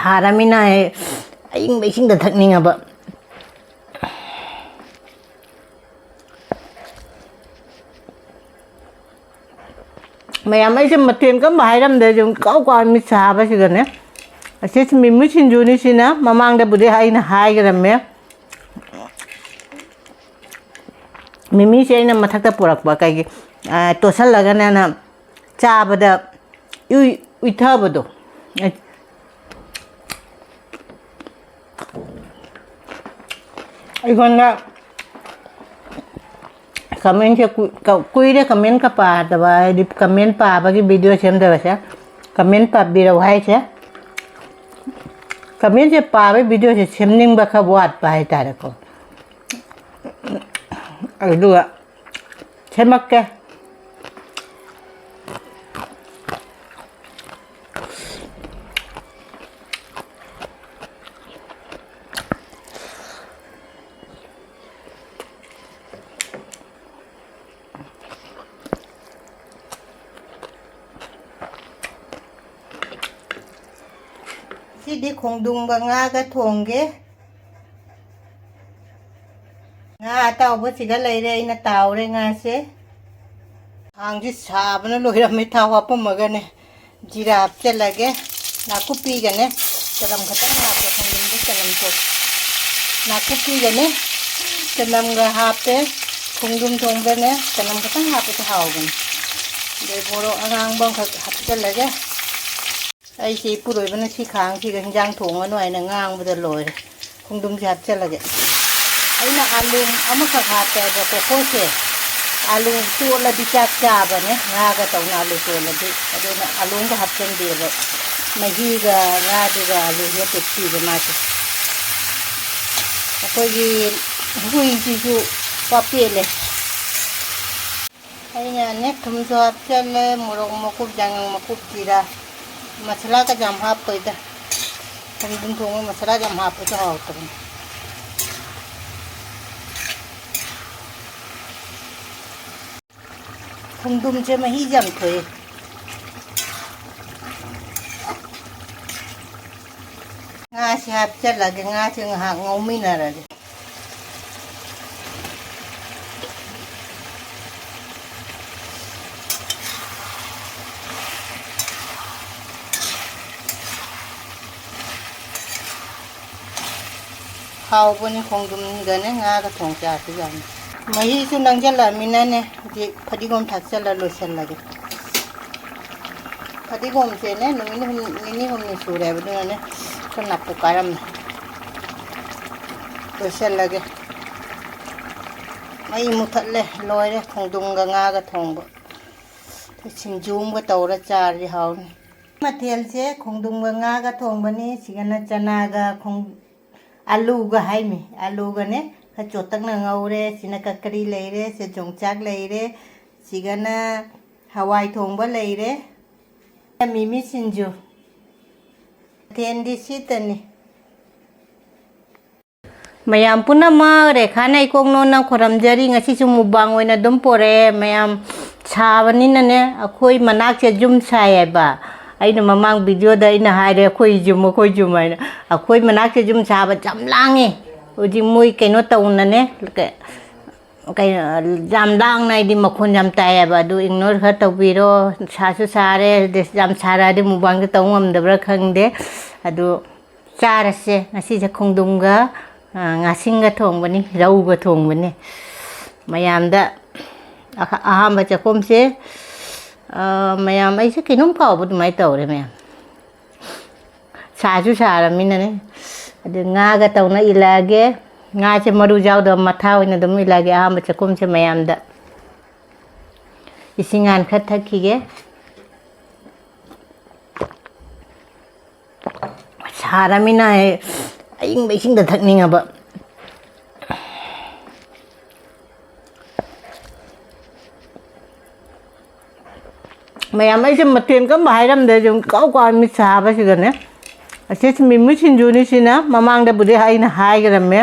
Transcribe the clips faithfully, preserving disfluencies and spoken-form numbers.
ꯁꯥꯔꯃꯤꯅ ꯑꯩ ꯑꯏꯪꯕ ꯏꯁꯤꯡꯗ ꯊꯛꯅꯤꯡꯉꯕ꯫ ꯃꯌꯥꯝ, ꯑꯩꯁꯦ ꯃꯊꯦꯜ ꯀꯝꯕ ꯍꯥꯏꯔꯝꯗꯦ, ꯑꯗꯨꯝ ꯀꯥꯎ ꯀꯥꯎ ꯃꯤꯠ ꯁꯥꯕꯁꯤꯗꯅꯦ꯫ ꯑꯁꯤꯁꯤ ꯃꯤꯃꯤ ꯁꯤꯡꯖꯨꯅꯤ, ꯁꯤꯅ ꯃꯃꯥꯡꯗꯕꯨꯗꯤ ꯑꯩꯅ ꯍꯥꯏꯈ꯭ꯔꯝꯃꯦ꯫ ꯃꯤꯃꯤꯁꯦ ꯑꯩꯅ ꯃꯊꯛꯇ ꯄꯨꯔꯛꯄ, ꯀꯩꯒꯤ, ꯑ, ꯇꯣꯠꯁꯜꯂꯒꯅꯦꯅ ꯆꯥꯕꯗ ꯏꯎꯏ-, ꯎꯏꯊꯕꯗꯣ꯫ ꯑꯩꯉꯣꯟꯗ comment ꯁꯦ ꯀꯨꯏ-, ꯀ-, ꯀꯨꯏꯔꯦ comment ꯀ ꯄꯥꯗꯕ, ꯍꯥꯏꯗꯤ comment ꯄꯥꯕꯒꯤ video ꯁꯦꯝꯗꯕꯁꯦ꯫ Comment ꯄꯥꯕꯤꯔꯛꯎ ꯍꯥꯏꯁꯦ, comment ꯁꯦ ꯄꯥꯕꯒꯤ video ꯁꯦ ꯁꯦꯝꯅꯤꯡꯕ ꯈꯔ ꯋꯥꯠꯄ ꯍꯥꯏꯇꯥꯔꯦꯀꯣ꯫ ꯑꯗꯨꯒ ꯁꯦꯝꯃꯛꯀꯦ꯫ ꯁꯤꯗꯤ ꯈꯣꯡꯗ꯭ꯔꯨꯝꯒ ꯉꯥꯒ ꯊꯣꯡꯒꯦ꯫ ꯉꯥ ꯑꯇꯥꯎꯕꯁꯤꯒ ꯂꯩꯔꯦ, ꯑꯩꯅ ꯇꯥꯎꯔꯦ ꯉꯥꯁꯦ꯫ ꯈꯥꯡꯁꯤ ꯁꯥꯕꯅ ꯂꯣꯏꯔꯝꯃꯦ, ꯊꯥꯎ ꯍꯥꯞꯄꯝꯃꯒꯅꯦ꯫ ꯖꯤꯔꯥ ꯍꯥꯞꯆꯜꯂꯒꯦ, ꯅꯥꯀꯨꯞꯄꯤꯒꯅꯦ, ꯆꯅꯝ ꯈꯛꯇꯪ ꯍꯥꯞꯄꯦ, ꯈꯣꯡꯗ꯭ꯔꯨꯝꯗ ꯆꯅꯝ ꯊꯣꯛ-, ꯅꯥꯀꯨꯞꯄꯤꯒꯅꯦ, ꯆꯅꯝꯒ ꯍꯥꯞꯄꯦ, ꯈꯣꯡꯗ꯭ꯔꯨꯝ ꯊꯣꯡꯕꯅꯦ, ꯆꯅꯝ ꯈꯛꯇꯪ ꯍꯥꯞꯄꯁꯨ ꯍꯥꯎꯕꯅꯦ꯫ ꯑꯗꯩ ꯃꯣꯔꯣꯛ ꯑꯉꯥꯡꯕ ꯑꯃꯈꯛ ꯍꯥꯞꯆꯜꯂꯒꯦ꯫ ꯑꯩꯁꯦ ꯏꯄꯨꯔꯣꯏꯕꯅ ꯁꯤ ꯈꯥꯡꯁꯤꯒ ꯍꯤꯟꯖꯥꯡ ꯊꯣꯡꯉꯅꯨ ꯍꯥꯏꯅ ꯉꯥꯡꯕꯗ ꯂꯣꯏꯔꯦ꯫ ꯈꯣꯡꯗ꯭ꯔꯨꯝꯁꯦ ꯍꯥꯞꯆꯜꯂꯒꯦ꯫ ꯑꯩꯅ ꯑꯂꯨ ꯑꯃꯈꯛ ꯍꯥꯞꯄꯦ, ꯑꯗꯣ ꯀꯣꯀꯣꯁꯦ ꯑꯂꯨ ꯇꯣꯠꯂꯗꯤ ꯆꯥꯛ ꯆꯥꯕꯅꯦ, ꯉꯥꯒ ꯇꯧꯅ ꯑꯂꯨ ꯇꯣꯠꯂꯗꯤ꯫ ꯑꯗꯨꯅ ꯑꯂꯨ ꯑꯃꯒ ꯍꯥꯞꯆꯟꯗꯦꯕ, ꯃꯍꯤꯒ ꯉꯥꯗꯨꯒ ꯑꯂꯨꯁꯦ ꯇꯣꯠꯄꯤꯕ ꯃꯥꯁꯦ꯫ ꯑꯩꯈꯣꯏꯒꯤ ꯍꯨꯏꯁꯤꯁꯨ ꯄꯥꯄꯦꯠꯂꯦ꯫ ꯑꯩꯅꯅꯦ ꯊꯨꯝꯁꯨ ꯍꯥꯞꯆꯜꯂꯦ, ꯃꯣꯔꯣꯛ ꯃꯀꯨꯞ, ꯌꯥꯏꯉꯪ ꯃꯀꯨꯞ, ꯖꯤꯔꯥ, ꯃꯁꯥꯂꯥꯒ ꯌꯥꯝ ꯍꯥꯞꯄꯣꯏꯗ꯫ ꯈꯣꯡꯗ꯭ꯔꯨꯝ ꯊꯣꯡꯕ ꯃꯁꯥꯂꯥ ꯌꯥꯝ ꯍꯥꯞꯄꯁꯨ ꯍꯥꯎꯇꯕꯅꯤ꯫ ꯈꯣꯡꯗ꯭ꯔꯨꯝꯁꯦ ꯃꯍꯤꯁꯦ ꯌꯥꯝ ꯊꯣꯛꯑꯦ꯫ ꯉꯥꯁꯤ ꯍꯥꯞꯆꯤꯜꯂꯒꯦ꯫ ꯉꯥꯁꯤ ꯉꯥꯏꯍꯥꯛ ꯉꯧꯃꯤꯟꯅꯔꯒꯦ꯫ ꯍꯥꯎꯕꯅꯤ ꯈꯣꯡꯗ꯭ꯔꯨꯝꯒꯅꯦ ꯉꯥꯒ ꯊꯣꯡ ꯆꯥꯕꯁꯨ ꯌꯥꯅꯤ꯫ ꯃꯍꯤꯁꯨ ꯅꯪꯁꯤꯜꯂꯛꯑꯃꯤꯅꯅꯦ, ꯍꯧꯖꯤꯛ ꯐꯗꯤꯒꯣꯝ ꯊꯥꯛꯆꯜꯂ ꯂꯣꯏꯁꯤꯜꯂꯒꯦ꯫ ꯐꯗꯤꯒꯣꯝꯁꯦꯅꯦ ꯅꯨꯃꯤꯠ ꯍꯨꯝ-, ꯅꯤꯅꯤ ꯍꯨꯝꯅꯤ ꯁꯨꯔꯦ ꯍꯥꯏꯕꯗꯨꯅꯅꯦ ꯈꯔ ꯅꯥꯄꯨ ꯀꯥꯔꯝꯃꯦ꯫ ꯂꯣꯏꯁꯤꯜꯂꯒꯦ꯫ ꯃꯩ ꯃꯨꯊꯠꯂꯦ, ꯂꯣꯏꯔꯦ ꯈꯣꯡꯗ꯭ꯔꯨꯝꯒ ꯉꯥꯒ ꯊꯣꯡꯕ꯫ ꯁꯤꯡꯖꯨ ꯑꯃꯒ ꯇꯧꯔ ꯆꯥꯔꯗꯤ ꯍꯥꯎꯅꯤ꯫ ꯃꯊꯦꯜꯁꯦ ꯈꯣꯡꯗ꯭ꯔꯨꯝꯒ ꯉꯥꯒ ꯊꯣꯡꯕꯅꯤ꯫ ꯁꯤꯒꯅ ꯆꯅꯥꯒ ꯈꯣꯡ-, ꯑꯂꯨꯒ ꯍꯥꯏꯃꯤ꯫ ꯑꯂꯨꯒꯅꯦ ꯈꯔ ꯆꯣꯠꯇꯛꯅ ꯉꯧꯔꯦ꯫ ꯁꯤꯅ ꯀꯀꯔꯤ ꯂꯩꯔꯦ, ꯁꯦ ꯌꯣꯡꯆꯥꯛ ꯂꯩꯔꯦ, ꯁꯤꯒꯅ ꯍꯋꯥꯏ ꯊꯣꯡꯕ ꯂꯩꯔꯦ, ꯃꯤꯃꯤ ꯁꯤꯡꯖꯨ꯫ ꯃꯊꯦꯜꯗꯤ ꯁꯤꯇꯅꯤ꯫ ꯃꯌꯥꯝ ꯄꯨꯝꯅꯃꯛ ꯔꯦꯈꯥꯅ ꯏꯀꯣꯛ ꯅꯣꯟꯅ ꯈꯨꯔꯝꯖꯔꯤ꯫ ꯉꯁꯤꯁꯨ ꯃꯨꯛꯕꯥꯡ ꯑꯣꯏꯅ ꯑꯗꯨꯝ ꯄꯣꯔꯛꯑꯦ꯫ ꯃꯌꯥꯝ ꯁꯥꯕꯅꯤꯅꯅꯦ, ꯑꯩꯈꯣꯏ ꯃꯅꯥꯛꯁꯦ ꯌꯨꯝ ꯁꯥꯏꯌꯦꯕ꯫ ꯑꯩꯅ ꯃꯃꯥꯡ ꯚꯤꯗꯤꯑꯣꯗ ꯑꯩꯅ ꯍꯥꯏꯔꯦ, "ꯑꯩꯈꯣꯏ ꯌꯨꯝ, ꯑꯩꯈꯣꯏ ꯌꯨꯝ" ꯍꯥꯏꯅ꯫ ꯑꯩꯈꯣꯏ ꯃꯅꯥꯛꯁꯦ ꯌꯨꯝ ꯁꯥꯕ ꯌꯥꯝ ꯂꯥꯡꯉꯦ꯫ ꯍꯧꯖꯤꯛ ꯃꯣꯏ ꯀꯩꯅꯣ ꯇꯧꯅꯅꯦ, ꯀ-, ꯀꯩꯅꯣ, ꯌꯥꯝ ꯂꯥꯡꯅ ꯍꯥꯏꯗꯤ ꯃꯈꯣꯟ ꯌꯥꯝ ꯇꯥꯏꯌꯦꯕ꯫ ꯑꯗꯨ ꯏꯒꯅꯣꯔ ꯈꯔ ꯇꯧꯕꯤꯔꯣ꯫ ꯁꯥꯁꯨ ꯁꯥꯔꯦ, ꯑꯗꯩ ꯌꯥꯝ ꯁꯥꯔꯛꯑꯗꯤ ꯃꯨꯛꯕꯥꯡꯁꯦ ꯇꯧ ꯉꯝꯗꯕ꯭ꯔꯥ ꯈꯪꯗꯦ꯫ ꯑꯗꯨ ꯆꯥꯔꯁꯦ꯫ ꯉꯁꯤꯁꯦ ꯈꯣꯡꯗ꯭ꯔꯨꯝꯒ, ꯑ, ꯉꯥꯁꯤꯡꯒ ꯊꯣꯡꯕꯅꯤ, ꯔꯧꯒ ꯊꯣꯡꯕꯅꯤ꯫ ꯃꯌꯥꯝꯗ ꯑꯍ-, ꯑꯍꯥꯟꯕ ꯆꯥꯛꯈꯨꯝꯁꯦ, ꯑ, ꯃꯌꯥꯝ, ꯑꯩꯁꯦ ꯀꯩꯅꯣꯝ ꯀꯥꯎꯕ ꯑꯗꯨꯃꯥꯏꯅ ꯇꯧꯔꯦ ꯃꯌꯥꯝ꯫ ꯁꯥꯁꯨ ꯁꯥꯔꯃꯤꯅꯅꯦ꯫ ꯑꯗꯨ ꯉꯥꯒ ꯇꯧꯅ ꯏꯜꯂꯛꯑꯒꯦ꯫ ꯉꯥꯁꯦ ꯃꯔꯨ ꯌꯥꯎꯗꯕ ꯃꯊꯥ ꯑꯣꯏꯅ ꯑꯗꯨꯝ ꯏꯜꯂꯛꯑꯒꯦ ꯑꯍꯥꯟꯕ ꯆꯥꯛꯈꯨꯝꯁꯦ ꯃꯌꯥꯝꯗ꯫ ꯏꯁꯤꯡ ꯍꯥꯟꯅ ꯈꯔ ꯊꯛꯈꯤꯒꯦ꯫ ꯁꯥꯔꯃꯤꯅ ꯑꯩ ꯑꯏꯪꯕ ꯏꯁꯤꯡꯗ ꯊꯛꯅꯤꯡꯉꯕ꯫ ꯃꯌꯥꯝ, ꯑꯩꯁꯦ ꯃꯊꯦꯜ ꯀꯔꯝꯕ ꯍꯥꯏꯔꯝꯗꯦ, ꯑꯗꯨꯝ ꯀꯥꯎ ꯀꯥꯎ ꯃꯤꯠ ꯁꯥꯕꯁꯤꯗꯅꯦ꯫ ꯑꯁꯤ ꯃꯤꯃꯤ ꯁꯤꯡꯖꯨꯅꯤ ꯁꯤꯅ, ꯃꯃꯥꯡꯗꯕꯨꯗꯤ ꯑꯩꯅ ꯍꯥꯏꯈ꯭ꯔꯝꯃꯦ꯫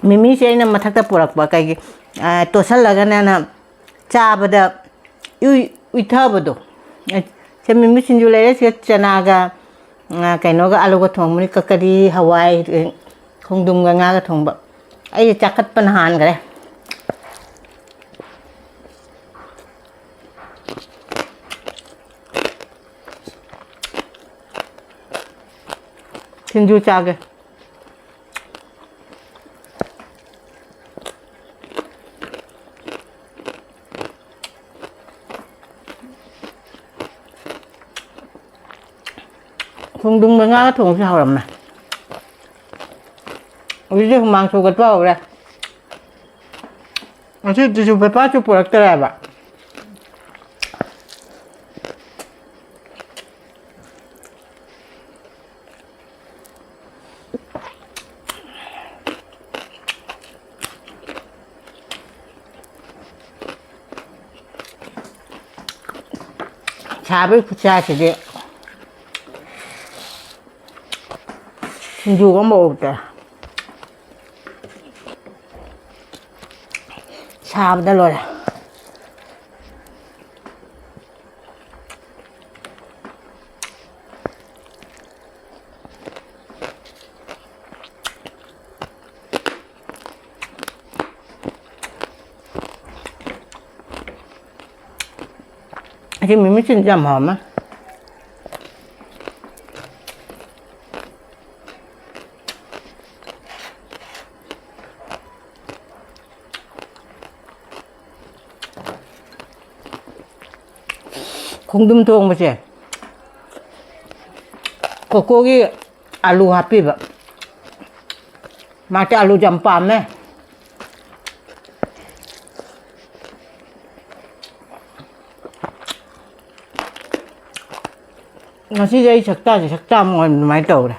ꯃꯤꯃꯤꯁꯦ ꯑꯩꯅ ꯃꯊꯛꯇ ꯄꯨꯔꯛꯄ, ꯀꯩꯒꯤ, ꯑ, ꯇꯣꯠꯁꯜꯂꯒꯅꯦ ꯆꯥꯕꯗ ꯎꯏ-, ꯎꯏꯊꯕꯗꯣ꯫ ꯑ, ꯁꯦ ꯃꯤꯃꯤ ꯁꯤꯡꯖꯨ ꯂꯩꯔꯦ꯫ ꯁꯤꯒ ꯆꯅꯥꯒ, ꯉꯥ, ꯀꯩꯅꯣꯒ, ꯑꯂꯨꯒ ꯊꯣꯡꯕꯅꯤ꯫ ꯀꯀꯔꯤ ꯍꯋꯥꯏ, ꯈꯣꯡꯗ꯭ꯔꯨꯝꯒ ꯉꯥꯒ ꯊꯣꯡꯕ꯫ ꯑꯩ ꯆꯥꯈꯠꯄꯅ ꯍꯥꯟꯈ꯭ꯔꯦ꯫ ꯁꯤꯡꯖꯨ ꯆꯥꯒꯦ꯫ ꯈꯣꯡꯗ꯭ꯔꯨꯝꯒ ꯉꯥꯒ ꯊꯣꯡꯕꯁꯦ ꯍꯥꯎꯔꯝꯃꯦ꯫ ꯍꯧꯖꯤꯛꯇꯤ ꯍꯨꯃꯥꯡ ꯁꯧꯒꯠꯄ ꯍꯧꯔꯦ꯫ ꯉꯁꯤ ꯇꯤꯁꯨ ꯄꯦꯄꯔꯁꯨ ꯄꯨꯔꯛꯇꯔꯦꯕ꯫ ꯁꯥꯕꯒꯤ ꯈꯨꯠꯁꯥꯁꯤꯗꯤ ꯁꯤꯡꯖꯨꯒ ꯃꯣꯔꯣꯛꯇ ꯁꯥꯕꯗ ꯂꯣꯏꯔꯦ꯫ ꯑꯁꯤ ꯃꯤꯃꯤ ꯁꯤꯡꯖꯨ ꯌꯥꯝ ꯍꯥꯎꯔꯝꯃꯦ꯫ ꯈꯣꯡꯗ꯭ꯔꯨꯝ ꯊꯣꯡꯕꯁꯦ ꯀꯣꯀꯣꯒꯤ ꯑꯂꯨ ꯍꯥꯞꯄꯤꯕ꯫ ꯃꯥꯗꯤ ꯑꯂꯨꯁꯦ ꯌꯥꯝ ꯄꯥꯝꯃꯦ꯫ ꯉꯁꯤꯁꯦ ꯑꯩ ꯁꯛꯇꯥꯁꯦ ꯁꯛꯇꯥ ꯑꯃ ꯑꯣꯏꯅ ꯑꯗꯨꯃꯥꯏꯅ ꯇꯧꯔꯦ꯫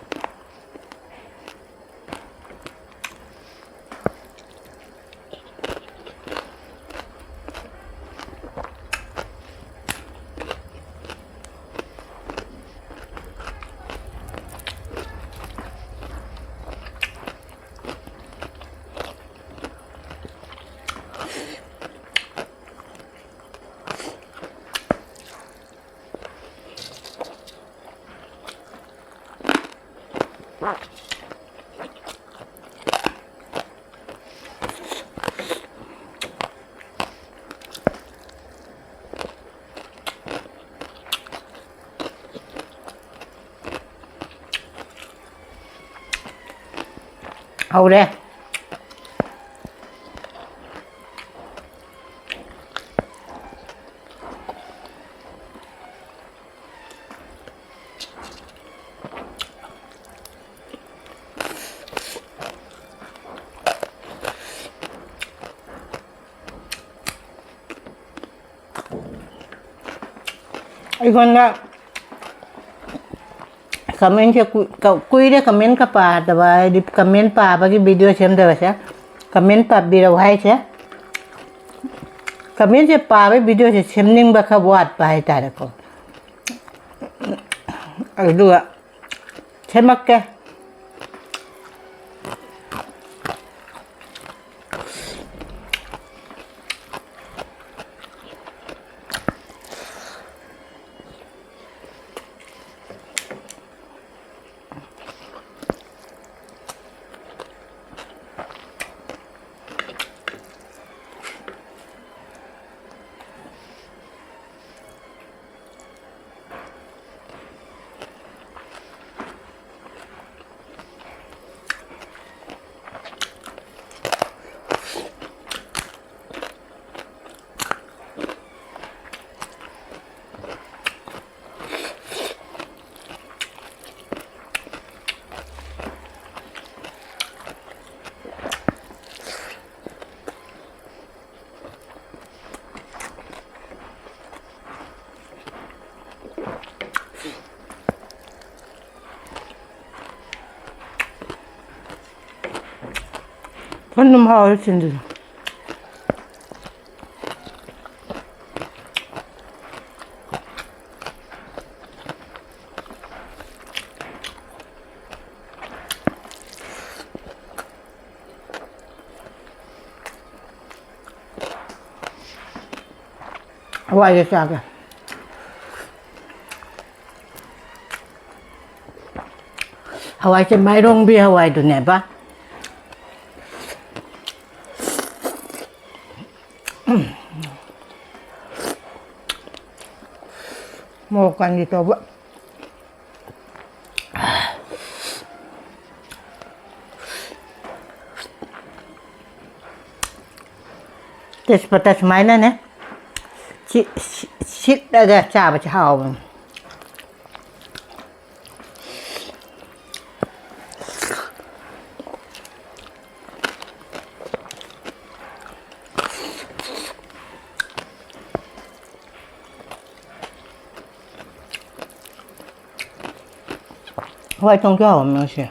ꯍꯧꯔꯦ꯫ ꯑꯩꯉꯣꯟꯗ ꯀꯃꯦꯟꯁꯦ ꯀꯨꯏ-, ꯀ-, ꯀꯨꯏꯔꯦ ꯀꯃꯦꯟꯒ ꯄꯥꯗꯕ, ꯍꯥꯏꯗꯤ ꯀꯃꯦꯟ ꯄꯥꯕꯒꯤ ꯚꯤꯗꯤꯑꯣ ꯁꯦꯝꯗꯕꯁꯦ꯫ ꯀꯃꯦꯟ ꯄꯥꯕꯤꯔꯧ ꯍꯥꯏꯁꯦ꯫ ꯀꯃꯦꯟꯁꯦ ꯄꯥꯕꯒꯤ ꯚꯤꯗꯤꯑꯣꯁꯦ ꯁꯦꯝꯅꯤꯡꯕ ꯈꯔ ꯋꯥꯠꯄ ꯍꯥꯏꯇꯥꯔꯦꯀꯣ꯫ ꯑꯗꯨꯒ ꯁꯦꯝꯃꯛꯀꯦ꯫ ꯐꯟ ꯑꯗꯨꯝ ꯍꯥꯎꯔꯦ ꯁꯤꯡꯖꯨ꯫ ꯍꯋꯥꯏꯒ ꯆꯥꯒꯦ꯫ ꯍꯋꯥꯏꯁꯦ ꯃꯥꯏꯔꯣꯡꯕꯤ ꯍꯋꯥꯏꯗꯨꯅꯦꯕ꯫ ꯃꯣꯔꯣꯛ ꯀꯥꯟꯒꯤ ꯇꯧꯕ꯫ ꯇꯦꯖꯄꯇꯥ ꯁꯨꯃꯥꯏꯅꯅꯦ ꯁꯤ-, ꯁꯤ-, ꯁꯤꯠꯂꯒ ꯆꯥꯕꯁꯦ ꯍꯥꯎꯕꯅꯤ꯫ ꯍꯋꯥꯏ ꯊꯣꯡꯁꯨ ꯍꯥꯎꯔꯝꯃꯦ ꯉꯁꯤ꯫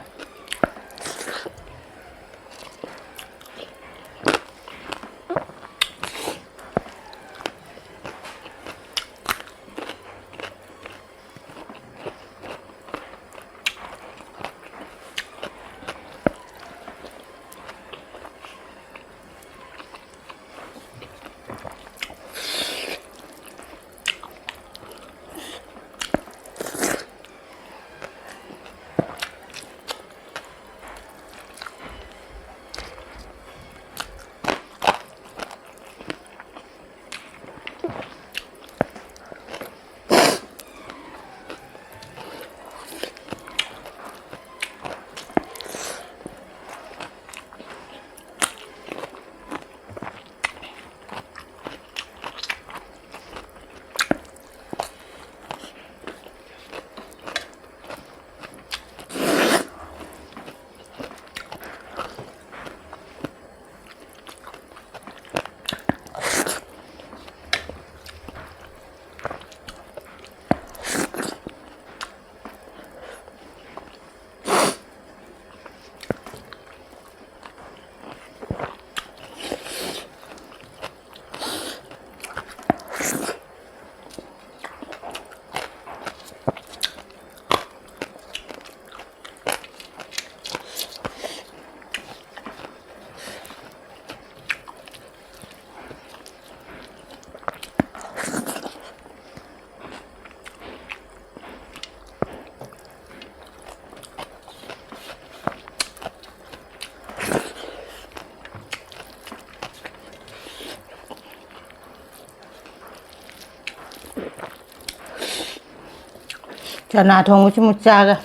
ꯆꯅꯥ ꯊꯣꯡꯕꯁꯤ ꯃꯨꯛ ꯆꯥꯒ꯫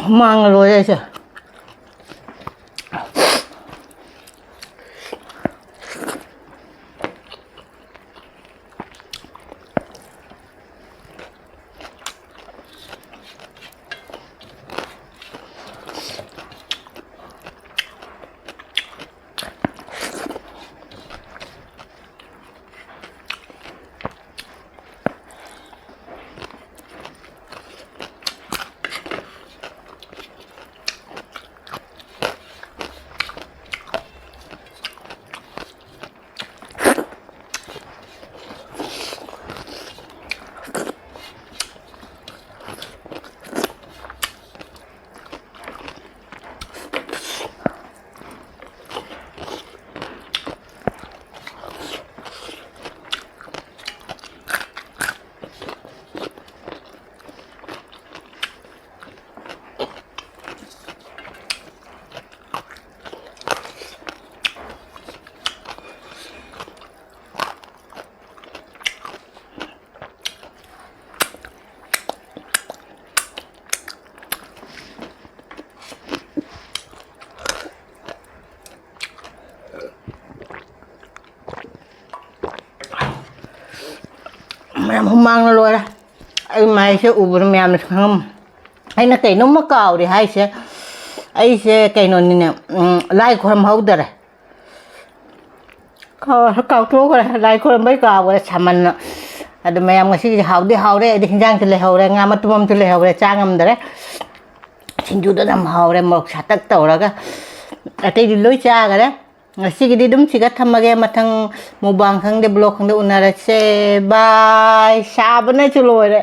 ꯍꯨꯃꯥꯡꯅ ꯂꯣꯏꯔꯦ ꯑꯩꯁꯦ꯫ ꯃꯌꯥꯝ ꯍꯨꯃꯥꯡꯅ ꯂꯣꯏꯔꯦ꯫ ꯑꯩ ꯃꯥꯏꯁꯦ ꯎꯕꯗ ꯃꯌꯥꯝꯅꯁꯨ ꯈꯪꯉꯝ꯫ ꯑꯩꯅ ꯀꯩꯅꯣꯝꯃ ꯀꯥꯎꯔꯦ ꯍꯥꯏꯁꯦ꯫ ꯑꯩꯁꯦ ꯀꯩꯅꯣꯅꯤꯅꯦ, ꯎꯝ, ꯂꯥꯏ ꯈꯨꯔꯨꯝꯍꯧꯗꯔꯦ꯫ ꯀꯥꯎ-, ꯀꯥꯎꯊꯣꯛꯈ꯭ꯔꯦ, ꯂꯥꯏ ꯈꯨꯔꯨꯝꯕꯩ ꯀꯥꯎꯈ꯭ꯔꯦ ꯁꯥꯃꯟꯅ꯫ ꯑꯗꯨ ꯃꯌꯥꯝ ꯉꯁꯤꯒꯤꯗꯤ ꯍꯥꯎꯗꯤ ꯍꯥꯎꯔꯦ꯫ ꯑꯩꯗꯤ ꯍꯤꯟꯖꯥꯡꯁꯨ ꯂꯩꯍꯧꯔꯦ, ꯉꯥ ꯃꯇꯨꯝ ꯑꯃꯁꯨ ꯂꯩꯍꯧꯔꯦ, ꯆꯥ ꯉꯝꯗꯔꯦ꯫ ꯁꯤꯡꯖꯨꯗꯣ ꯌꯥꯝ ꯍꯥꯎꯔꯦ, ꯃꯣꯔꯣꯛ ꯁꯥꯇꯛ ꯇꯧꯔꯒ꯫ ꯑꯇꯩꯗꯤ ꯂꯣꯏ ꯆꯥꯈꯔꯦ꯫ ꯉꯁꯤꯒꯤꯗꯤ ꯑꯗꯨꯝ ꯁꯤꯒ ꯊꯝꯃꯒꯦ꯫ ꯃꯊꯪ ꯃꯨꯛꯕꯥꯡ ꯈꯪꯗꯦ, ꯕ꯭ꯂꯣꯛ ꯈꯪꯗꯦ, ꯎꯅꯔꯁꯦ꯫ ꯕꯥꯏ꯫ ꯁꯥꯕꯅꯁꯨ ꯂꯣꯏꯔꯦ꯫